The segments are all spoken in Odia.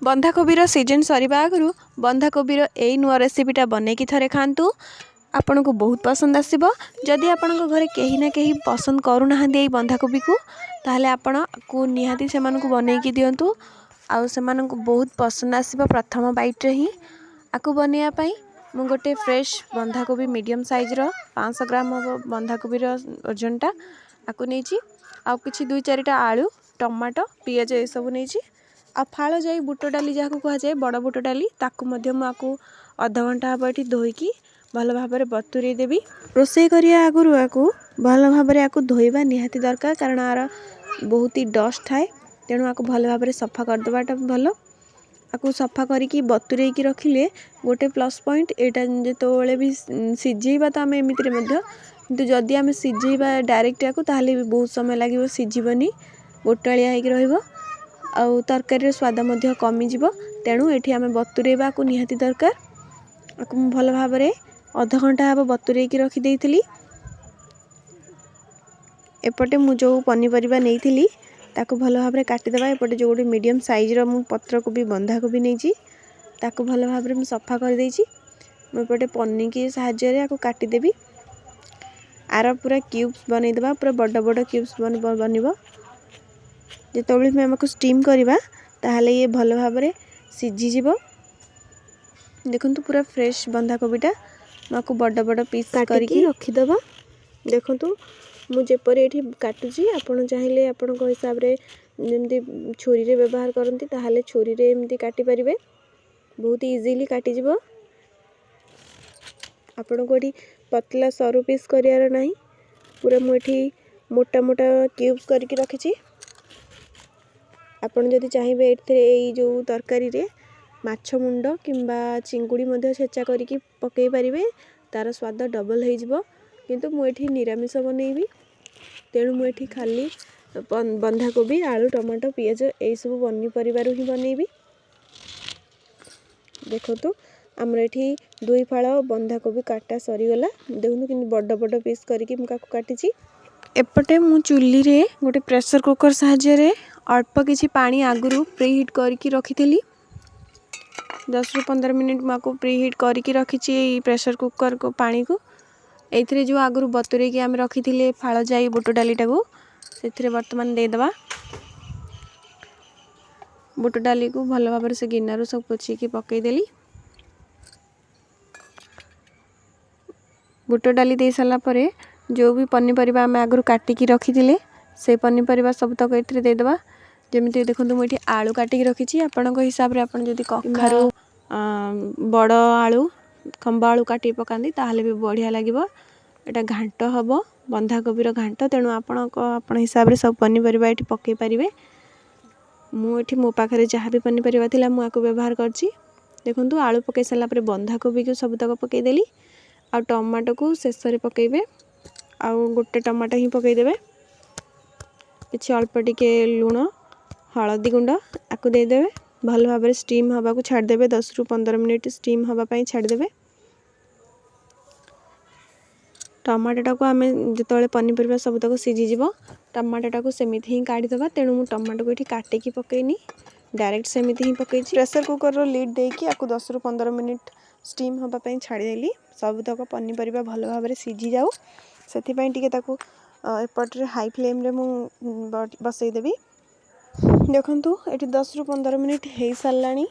ବନ୍ଧାକୋବିର ସିଜନ୍ ସରିବା ଆଗରୁ ବନ୍ଧାକୋବିର ଏଇ ନୂଆ ରେସିପିଟା ବନେଇକି ଥରେ ଖାଆନ୍ତୁ, ଆପଣଙ୍କୁ ବହୁତ ପସନ୍ଦ ଆସିବ। ଯଦି ଆପଣଙ୍କ ଘରେ କେହି ନା କେହି ପସନ୍ଦ କରୁନାହାନ୍ତି ଏଇ ବନ୍ଧାକୋବିକୁ, ତାହେଲେ ଆପଣକୁ ନିହାତି ସେମାନଙ୍କୁ ବନେଇକି ଦିଅନ୍ତୁ ଆଉ ସେମାନଙ୍କୁ ବହୁତ ପସନ୍ଦ ଆସିବ ପ୍ରଥମ ବାଇଟ୍ରେ ହିଁ। ଆକୁ ବନେଇବା ପାଇଁ ମୁଁ ଗୋଟେ ଫ୍ରେଶ୍ ବନ୍ଧାକୋବି, ମିଡ଼ିୟମ୍ ସାଇଜ୍ର 500 ଗ୍ରାମ ହେବ ବନ୍ଧାକୋବିର ଓଜନଟା, ଆକୁ ନେଇଛି। ଆଉ କିଛି ଦୁଇ ଚାରିଟା ଆଳୁ, ଟମାଟୋ, ପିଆଜ ଏସବୁ ନେଇଛି। ଆଉ ଫାଳ ଯାଇ ବୁଟ ଡାଲି ଯାହାକୁ କୁହାଯାଏ, ବଡ଼ ବୁଟ ଡାଲି, ତାକୁ ମଧ୍ୟ ମୁଁ ଆକୁ ଅଧଘଣ୍ଟା ହେବ ଏଠି ଧୋଇକି ଭଲ ଭାବରେ ବତୁରେଇ ଦେବି। ରୋଷେଇ କରିବା ଆଗରୁ ଆକୁ ଭଲ ଭାବରେ ଆକୁ ଧୋଇବା ନିହାତି ଦରକାର, କାରଣ ଆର ବହୁତ ହି ଡଷ୍ଟ ଥାଏ। ତେଣୁ ଆକୁ ଭଲ ଭାବରେ ସଫା କରିଦେବାଟା ଭଲ। ଆକୁ ସଫା କରିକି ବତୁରେଇକି ରଖିଲେ ଗୋଟେ ପ୍ଲସ୍ ପଏଣ୍ଟ ଏଇଟା, ଯେତେବେଳେ ବି ସିଝେଇବା ତ ଆମେ ଏମିତିରେ ମଧ୍ୟ, କିନ୍ତୁ ଯଦି ଆମେ ସିଝେଇବା ଡାଇରେକ୍ଟ ଆକୁ, ତାହେଲେ ବି ବହୁତ ସମୟ ଲାଗିବ, ସିଝିବନି, ଗୋଟାଳିଆ ହେଇକି ରହିବ ଆଉ ତରକାରୀର ସ୍ୱାଦ ମଧ୍ୟ କମିଯିବ। ତେଣୁ ଏଠି ଆମେ ବତୁରେଇବାକୁ ନିହାତି ଦରକାର। ଆକୁ ମୁଁ ଭଲ ଭାବରେ ଅଧଘଣ୍ଟା ହେବ ବତୁରେଇକି ରଖିଦେଇଥିଲି। ଏପଟେ ମୁଁ ଯେଉଁ ପନିପରିବା ନେଇଥିଲି, ତାକୁ ଭଲ ଭାବରେ କାଟିଦେବା। ଏପଟେ ଯେଉଁ ଗୋଟେ ମିଡ଼ିୟମ୍ ସାଇଜ୍ର ମୁଁ ପତ୍ରକୋବି, ବନ୍ଧାକୋବି ନେଇଛି, ତାକୁ ଭଲ ଭାବରେ ମୁଁ ସଫା କରିଦେଇଛି। ମୁଁ ଏପଟେ ପନିକି ସାହାଯ୍ୟରେ ଆକୁ କାଟିଦେବି। ଆର ପୁରା କ୍ୟୁବ୍ସ ବନେଇଦେବା, ପୁରା ବଡ଼ ବଡ଼ କ୍ୟୁବ୍ସ ବନିବ। ଯେତେବେଳେ ବି ଆମକୁ ଷ୍ଟିମ୍ କରିବା, ତାହେଲେ ଇଏ ଭଲ ଭାବରେ ସିଝିଯିବ। ଦେଖନ୍ତୁ, ପୁରା ଫ୍ରେଶ୍ ବନ୍ଧାକୋବିଟା ମୁଁ ଆକୁ ବଡ଼ ବଡ଼ ପିସ୍ କାଟିକି କରିକି ରଖିଦେବା। ଦେଖନ୍ତୁ, ମୁଁ ଯେପରି ଏଠି କାଟୁଛି, ଆପଣ ଚାହିଁଲେ ଆପଣଙ୍କ ହିସାବରେ ଯେମିତି ଛୁରୀରେ ବ୍ୟବହାର କରନ୍ତି, ତାହେଲେ ଛୁରୀରେ ଏମିତି କାଟିପାରିବେ। ବହୁତ ଇଜିଲି କାଟିଯିବ। ଆପଣଙ୍କୁ ଏଠି ପତଲା ସରୁ ପିସ୍ କରିବାର ନାହିଁ। ପୁରା ମୁଁ ଏଠି ମୋଟା ମୋଟା କ୍ୟୁବ୍ସ କରିକି ରଖିଛି। ଆପଣ ଯଦି ଚାହିଁବେ, ଏଥିରେ ଏଇ ଯେଉଁ ତରକାରୀରେ ମାଛ ମୁଣ୍ଡ କିମ୍ବା ଚିଙ୍ଗୁଡ଼ି ମଧ୍ୟ ଛେଚା କରିକି ପକାଇ ପାରିବେ, ତା'ର ସ୍ୱାଦ ଡବଲ୍ ହେଇଯିବ। କିନ୍ତୁ ମୁଁ ଏଠି ନିରାମିଷ ବନେଇବି, ତେଣୁ ମୁଁ ଏଠି ଖାଲି ବନ୍ଧାକୋବି, ଆଳୁ, ଟମାଟୋ, ପିଆଜ ଏଇସବୁ ପନିପରିବାରୁ ହିଁ ବନେଇବି। ଦେଖନ୍ତୁ, ଆମର ଏଠି ଦୁଇ ଫାଳ ବନ୍ଧାକୋବି କାଟା ସରିଗଲା। ଦେଖନ୍ତୁ, କିନ୍ତୁ ବଡ଼ ବଡ଼ ପିସ୍ କରିକି ମୁଁ କାକୁ କାଟିଛି। ଏପଟେ ମୁଁ ଚୁଲିରେ ଗୋଟେ ପ୍ରେସର୍ କୁକର୍ ସାହାଯ୍ୟରେ ଅଳ୍ପ କିଛି ପାଣି ଆଗରୁ ପ୍ରି ହିଟ୍ କରିକି ରଖିଥିଲି। 10ରୁ 15 ମିନିଟ୍ ମୁଁ ଆକୁ ପ୍ରି ହିଟ୍ କରିକି ରଖିଛି ଏଇ ପ୍ରେସର୍ କୁକର୍କୁ ପାଣିକୁ। ଏଇଥିରେ ଯେଉଁ ଆଗରୁ ବତୁରେଇକି ଆମେ ରଖିଥିଲେ ଫାଳ ଯାଇ ବୁଟ ଡାଲିଟାକୁ, ସେଥିରେ ବର୍ତ୍ତମାନ ଦେଇଦେବା। ବୁଟ ଡାଲିକୁ ଭଲ ଭାବରେ ସେ ଗିନାରୁ ସବୁ ପୋଛିକି ପକାଇଦେଲି। ବୁଟ ଡାଲି ଦେଇ ସାରିଲା ପରେ ଯେଉଁ ବି ପନିପରିବା ଆମେ ଆଗରୁ କାଟିକି ରଖିଥିଲେ, ସେଇ ପନିପରିବା ସବୁତକ ଏଥିରେ ଦେଇଦେବା। ଯେମିତି ଦେଖନ୍ତୁ, ମୁଁ ଏଠି ଆଳୁ କାଟିକି ରଖିଛି। ଆପଣଙ୍କ ହିସାବରେ ଆପଣ ଯଦି କଖାରୁ, ବଡ଼ ଆଳୁ, ଖମ୍ବ ଆଳୁ କାଟିକି ପକାନ୍ତି, ତାହେଲେ ବି ବଢ଼ିଆ ଲାଗିବ। ଏଇଟା ଘାଣ୍ଟ ହେବ, ବନ୍ଧାକୋବିର ଘାଣ୍ଟ। ତେଣୁ ଆପଣଙ୍କ ଆପଣ ହିସାବରେ ସବୁ ପନିପରିବା ଏଠି ପକାଇ ପାରିବେ। ମୁଁ ଏଠି ମୋ ପାଖରେ ଯାହା ବି ପନିପରିବା ଥିଲା, ମୁଁ ଆକୁ ବ୍ୟବହାର କରିଛି। ଦେଖନ୍ତୁ, ଆଳୁ ପକାଇ ସାରିଲା ପରେ ବନ୍ଧାକୋବିକୁ ସବୁତକ ପକାଇଦେଲି। ଆଉ ଟମାଟୋକୁ ଶେଷରେ ପକାଇବେ, ଆଉ ଗୋଟେ ଟମାଟୋ ହିଁ ପକାଇଦେବେ। କିଛି ଅଳ୍ପ ଟିକେ ଲୁଣ, ହଳଦୀ ଗୁଣ୍ଡ ଆକୁ ଦେଇଦେବେ। ଭଲ ଭାବରେ ଷ୍ଟିମ୍ ହେବାକୁ ଛାଡ଼ିଦେବେ। 10ରୁ 15 ମିନିଟ୍ ଷ୍ଟିମ୍ ହେବା ପାଇଁ ଛାଡ଼ିଦେବେ। ଟମାଟୋଟାକୁ ଆମେ ଯେତେବେଳେ ପନିପରିବା ସବୁତକ ସିଝିଯିବ, ଟମାଟୋଟାକୁ ସେମିତି ହିଁ କାଢ଼ିଦେବା। ତେଣୁ ମୁଁ ଟମାଟୋକୁ ଏଠି କାଟିକି ପକାଇନି, ଡାଇରେକ୍ଟ ସେମିତି ହିଁ ପକାଇଛି। ପ୍ରେସର୍ କୁକର୍ର ଲିଡ୍ ଦେଇକି ଆକୁ 10ରୁ 15 ମିନିଟ୍ ଷ୍ଟିମ୍ ହେବା ପାଇଁ ଛାଡ଼ିଦେଲି। ସବୁତକ ପନିପରିବା ଭଲ ଭାବରେ ସିଝିଯାଉ, ସେଥିପାଇଁ ଟିକେ ତାକୁ ଏପଟରେ ହାଇ ଫ୍ଲେମ୍ରେ ମୁଁ ବସେଇଦେବି। ଦେଖନ୍ତୁ, ଏଠି 10ରୁ 15 ମିନିଟ୍ ହେଇସାରିଲାଣି।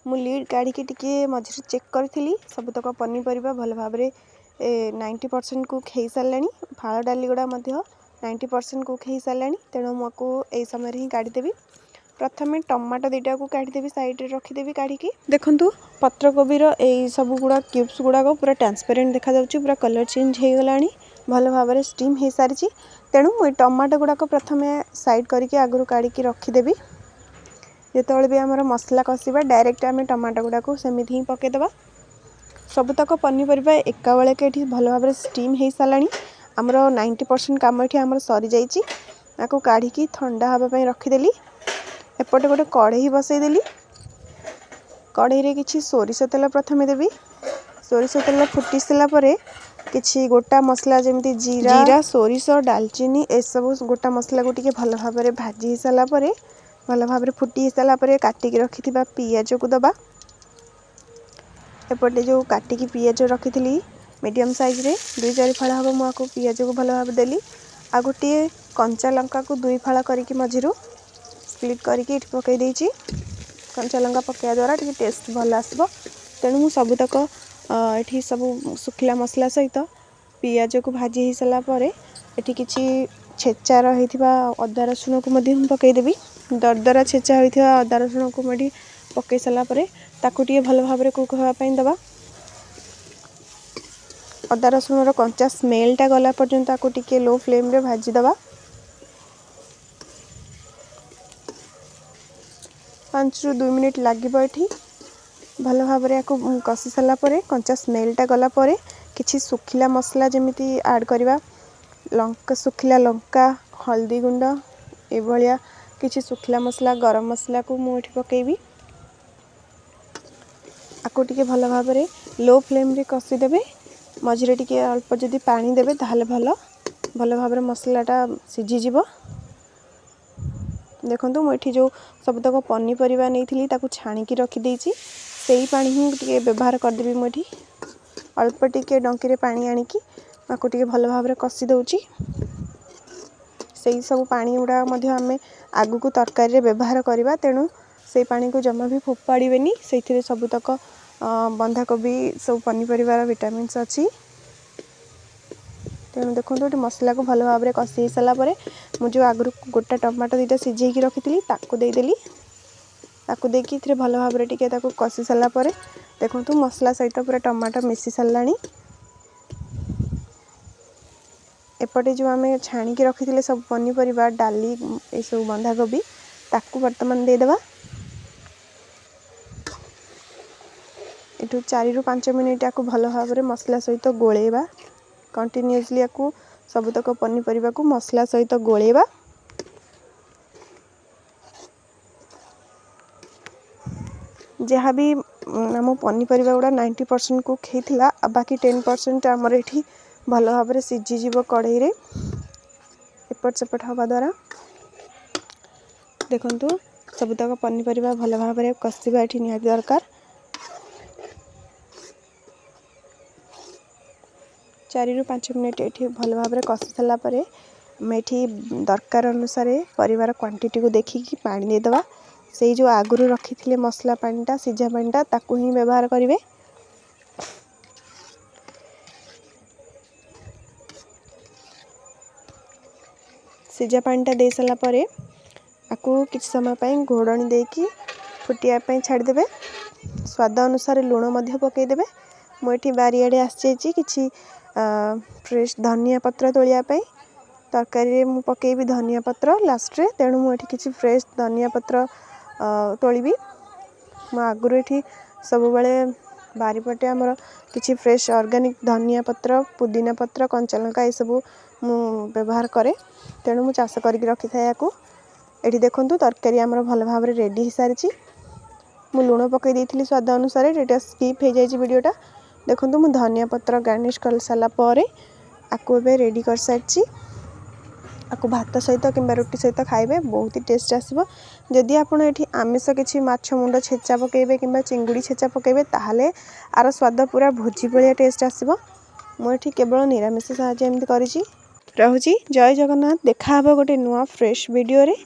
ମୁଁ ଲିଡ୍ କାଢ଼ିକି ଟିକେ ମଝିରେ ଚେକ୍ କରିଥିଲି। ସବୁତକ ପନିପରିବା ଭଲ ଭାବରେ 90% କୁକ୍ ହେଇସାରିଲାଣି। ଫାଳ ଡାଲି ଗୁଡ଼ା ମଧ୍ୟ 90% କୁକ୍ ହେଇସାରିଲାଣି। ତେଣୁ ମୁଁ ଆକୁ ଏଇ ସମୟରେ ହିଁ କାଢ଼ିଦେବି। ପ୍ରଥମେ ଟମାଟୋ ଦୁଇଟାକୁ କାଢ଼ିଦେବି, ସାଇଡ଼୍ରେ ରଖିଦେବି କାଢ଼ିକି। ଦେଖନ୍ତୁ, ପତ୍ରକୋବିର ଏଇ ସବୁ ଗୁଡ଼ା କ୍ୟୁବ୍ସ ଗୁଡ଼ାକ ପୁରା ଟ୍ରାନ୍ସପାରେଣ୍ଟ ଦେଖାଯାଉଛି, ପୁରା କଲର୍ ଚେଞ୍ଜ ହେଇଗଲାଣି, ଭଲ ଭାବରେ ଷ୍ଟିମ୍ ହେଇସାରିଛି। ତେଣୁ ମୁଁ ଏଇ ଟମାଟୋ ଗୁଡ଼ାକ ପ୍ରଥମେ ସାଇଡ଼୍ କରିକି ଆଗରୁ କାଢ଼ିକି ରଖିଦେବି। ଯେତେବେଳେ ବି ଆମର ମସଲା କଷିବା, ଡାଇରେକ୍ଟ ଆମେ ଟମାଟୋ ଗୁଡ଼ାକୁ ସେମିତି ହିଁ ପକାଇଦେବା। ସବୁତକ ପନିପରିବା ଏକାବେଳକେ ଏଠି ଭଲ ଭାବରେ ଷ୍ଟିମ୍ ହେଇସାରିଲାଣି। ଆମର 90% କାମ ଏଠି ଆମର ସରିଯାଇଛି। ଆକୁ କାଢ଼ିକି ଥଣ୍ଡା ହେବା ପାଇଁ ରଖିଦେଲି। ଏପଟେ ଗୋଟେ କଢ଼େଇ ବସେଇଦେଲି। କଢ଼େଇରେ କିଛି ସୋରିଷ ତେଲ ପ୍ରଥମେ ଦେବି। ସୋରିଷ ତେଲ ଫୁଟି ସାରିଲା ପରେ କିଛି ଗୋଟା ମସଲା, ଯେମିତି ଜିରା, ସୋରିଷ, ଡାଲଚିନି, ଏସବୁ ଗୋଟା ମସଲାକୁ ଟିକେ ଭଲ ଭାବରେ ଭାଜି ହେଇସାରିଲା ପରେ ଭଲ ଭାବରେ ଫୁଟି ହେଇସାରିଲା ପରେ କାଟିକି ରଖିଥିବା ପିଆଜକୁ ଦେବା। ଏପଟେ ଯେଉଁ କାଟିକି ପିଆଜ ରଖିଥିଲି ମିଡ଼ିୟମ୍ ସାଇଜ୍ରେ 2-4 ଫାଳ ହେବ, ମୁଁ ଆକୁ ପିଆଜକୁ ଭଲ ଭାବରେ ଦେଲି। ଆଉ ଗୋଟିଏ କଞ୍ଚା ଲଙ୍କାକୁ 2 ଫାଳ କରିକି ମଝିରୁ ସ୍ପ୍ଲିଟ୍ କରିକି ଏଠି ପକାଇ ଦେଇଛି। କଞ୍ଚା ଲଙ୍କା ପକାଇବା ଦ୍ୱାରା ଟିକେ ଟେଷ୍ଟ ଭଲ ଆସିବ। ତେଣୁ ମୁଁ ସବୁତକ ଏଠି ସବୁ ଶୁଖିଲା ମସଲା ସହିତ ପିଆଜକୁ ଭାଜି ହେଇସାରିଲା ପରେ ଏଠି କିଛି ଛେଚା ରହିଥିବା ଅଦା ରସୁଣକୁ ମଧ୍ୟ ମୁଁ ପକାଇଦେବି। ଦରଦରା ଛେଚା ହୋଇଥିବା ଅଦା ରସୁଣକୁ ମୁଁ ଏଠି ପକାଇ ସାରିଲା ପରେ ତାକୁ ଟିକେ ଭଲ ଭାବରେ କୁକ୍ ହେବା ପାଇଁ ଦେବା। ଅଦା ରସୁଣର କଞ୍ଚା ସ୍ମେଲ୍ଟା ଗଲା ପର୍ଯ୍ୟନ୍ତ ତାକୁ ଟିକେ ଲୋ ଫ୍ଲେମ୍ରେ ଭାଜିଦେବା। 5ରୁ 2 ମିନିଟ୍ ଲାଗିବ ଏଠି। ଭଲ ଭାବରେ ୟାକୁ କଷି ସାରିଲା ପରେ କଞ୍ଚା ସ୍ମେଲ୍ଟା ଗଲା ପରେ କିଛି ଶୁଖିଲା ମସଲା ଯେମିତି ଆଡ଼୍ କରିବା, ଲଙ୍କା, ଶୁଖିଲା ଲଙ୍କା, ହଳଦୀ ଗୁଣ୍ଡ, ଏଭଳିଆ କିଛି ଶୁଖିଲା ମସଲା, ଗରମ ମସଲାକୁ ମୁଁ ଏଠି ପକାଇବି। ଆକୁ ଟିକେ ଭଲ ଭାବରେ ଲୋ ଫ୍ଲେମ୍ରେ କଷିଦେବେ। ମଝିରେ ଟିକେ ଅଳ୍ପ ଯଦି ପାଣି ଦେବେ ତାହେଲେ ଭଲ ଭାବରେ ମସଲାଟା ସିଝିଯିବ। ଦେଖନ୍ତୁ ମୁଁ ଏଠି ଯେଉଁ ସବୁତକ ପନିପରିବା ନେଇଥିଲି ତାକୁ ଛାଣିକି ରଖିଦେଇଛି, ସେଇ ପାଣି ହିଁ ଟିକେ ବ୍ୟବହାର କରିଦେବି। ମୁଁ ଏଠି ଅଳ୍ପ ଟିକେ ଡଙ୍କିରେ ପାଣି ଆଣିକି ଆକୁ ଟିକେ ଭଲ ଭାବରେ କଷି ଦେଉଛି। ସେଇ ସବୁ ପାଣି ଗୁଡ଼ା ମଧ୍ୟ ଆମେ ଆଗକୁ ତରକାରୀରେ ବ୍ୟବହାର କରିବା, ତେଣୁ ସେଇ ପାଣିକୁ ଜମା ବି ଫୋପାଡ଼ିବେନି। ସେଇଥିରେ ସବୁତକ ବନ୍ଧାକୋବି ସବୁ ପନିପରିବାର ଭିଟାମିନ୍ସ ଅଛି। ତେଣୁ ଦେଖନ୍ତୁ ଏଠି ମସଲାକୁ ଭଲ ଭାବରେ କଷି ହେଇସାରିଲା ପରେ ମୁଁ ଯେଉଁ ଆଗରୁ ଗୋଟା ଟମାଟୋ 2ଟା ସିଝେଇକି ରଖିଥିଲି ତାକୁ ଦେଇଦେଲି। ତାକୁ ଦେଇକି ଏଥିରେ ଭଲ ଭାବରେ ଟିକେ ତାକୁ କଷି ସାରିଲା ପରେ ଦେଖନ୍ତୁ ମସଲା ସହିତ ପୁରା ଟମାଟୋ ମିଶି ସାରିଲାଣି। ଏପଟେ ଯେଉଁ ଆମେ ଛାଣିକି ରଖିଥିଲେ ସବୁ ପନିପରିବା, ଡାଲି, ଏସବୁ ବନ୍ଧାକୋବି, ତାକୁ ବର୍ତ୍ତମାନ ଦେଇଦେବା। ଏଠୁ 4ରୁ 5 ମିନିଟ୍ ୟାକୁ ଭଲ ଭାବରେ ମସଲା ସହିତ ଗୋଳେଇବା। କଣ୍ଟିନ୍ୟୁଅସଲି ୟାକୁ ସବୁତକ ପନିପରିବାକୁ ମସଲା ସହିତ ଗୋଳେଇବା। ଯାହା ବି ଆମ ପନିପରିବା ଗୁଡ଼ା 90% କୁକ୍ ହେଇଥିଲା, ଆଉ ବାକି 10% ଆମର ଏଠି ଭଲ ଭାବରେ ସିଝିଯିବ କଢ଼େଇରେ ଏପଟ ସେପଟ ହେବା ଦ୍ୱାରା। ଦେଖନ୍ତୁ ସବୁତକ ପନିପରିବା ଭଲ ଭାବରେ କଷିବା ଏଠି ନିହାତି ଦରକାର। 4ରୁ 5 ମିନିଟ୍ ଏଠି ଭଲ ଭାବରେ କଷି ସାରିଲା ପରେ ଆମେ ଏଠି ଦରକାର ଅନୁସାରେ ପରିବାର କ୍ୱାଣ୍ଟିଟିକୁ ଦେଖିକି ପାଣି ଦେଇଦେବା। ସେଇ ଯେଉଁ ଆଗରୁ ରଖିଥିଲେ ମସଲା ପାଣିଟା, ସିଝା ପାଣିଟା, ତାକୁ ହିଁ ବ୍ୟବହାର କରିବେ। ସିଝା ପାଣିଟା ଦେଇ ସାରିଲା ପରେ ଆକୁ କିଛି ସମୟ ପାଇଁ ଘୋଡ଼ଣୀ ଦେଇକି ଫୁଟିବା ପାଇଁ ଛାଡ଼ିଦେବେ। ସ୍ୱାଦ ଅନୁସାରେ ଲୁଣ ମଧ୍ୟ ପକାଇଦେବେ। ମୁଁ ଏଠି ବାରିଆଡ଼େ ଆସିଯାଇଛି କିଛି ଫ୍ରେଶ୍ ଧନିଆ ପତ୍ର ତୋଳିବା ପାଇଁ। ତରକାରୀରେ ମୁଁ ପକାଇବି ଧନିଆ ପତ୍ର ଲାଷ୍ଟରେ, ତେଣୁ ମୁଁ ଏଠି କିଛି ଫ୍ରେଶ୍ ଧନିଆ ପତ୍ର ତୋଳିବି। ମୁଁ ଆଗରୁ ଏଠି ସବୁବେଳେ ବାରିପଟେ ଆମର କିଛି ଫ୍ରେଶ୍ ଅର୍ଗାନିକ୍ ଧନିଆ ପତ୍ର, ପୁଦିନା ପତ୍ର, କଞ୍ଚାଲଙ୍କା ଏସବୁ ମୁଁ ବ୍ୟବହାର କରେ, ତେଣୁ ମୁଁ ଚାଷ କରିକି ରଖିଥାଏ ୟାକୁ। ଏଠି ଦେଖନ୍ତୁ ତରକାରୀ ଆମର ଭଲ ଭାବରେ ରେଡ଼ି ହେଇସାରିଛି। ମୁଁ ଲୁଣ ପକାଇ ଦେଇଥିଲି ସ୍ୱାଦ ଅନୁସାରେ, ଏଇଟା ସ୍କିପ୍ ହେଇଯାଇଛି ଭିଡ଼ିଓଟା। ଦେଖନ୍ତୁ ମୁଁ ଧନିଆ ପତ୍ର ଗାର୍ନିଶ୍ କରିସାରିଲା ପରେ ଆକୁ ଏବେ ରେଡ଼ି କରିସାରିଛି। ଆକୁ ଭାତ ସହିତ କିମ୍ବା ରୁଟି ସହିତ ଖାଇବେ, ବହୁତ ହି ଟେଷ୍ଟ ଆସିବ। ଯଦି ଆପଣ ଏଠି ଆମିଷ କିଛି ମାଛ ମୁଣ୍ଡ ଛେଚା ପକାଇବେ କିମ୍ବା ଚିଙ୍ଗୁଡ଼ି ଛେଚା ପକାଇବେ, ତାହେଲେ ଆର ସ୍ୱାଦ ପୁରା ଭୋଜି ଭଳିଆ ଟେଷ୍ଟ ଆସିବ। ମୁଁ ଏଠି କେବଳ ନିରାମିଷ ସାହାଯ୍ୟ ଏମିତି କରିଛି। ରହୁଛି, ଜୟ ଜଗନ୍ନାଥ। ଦେଖା ହେବ ଗୋଟେ ନୂଆ ଫ୍ରେଶ୍ ଭିଡ଼ିଓରେ।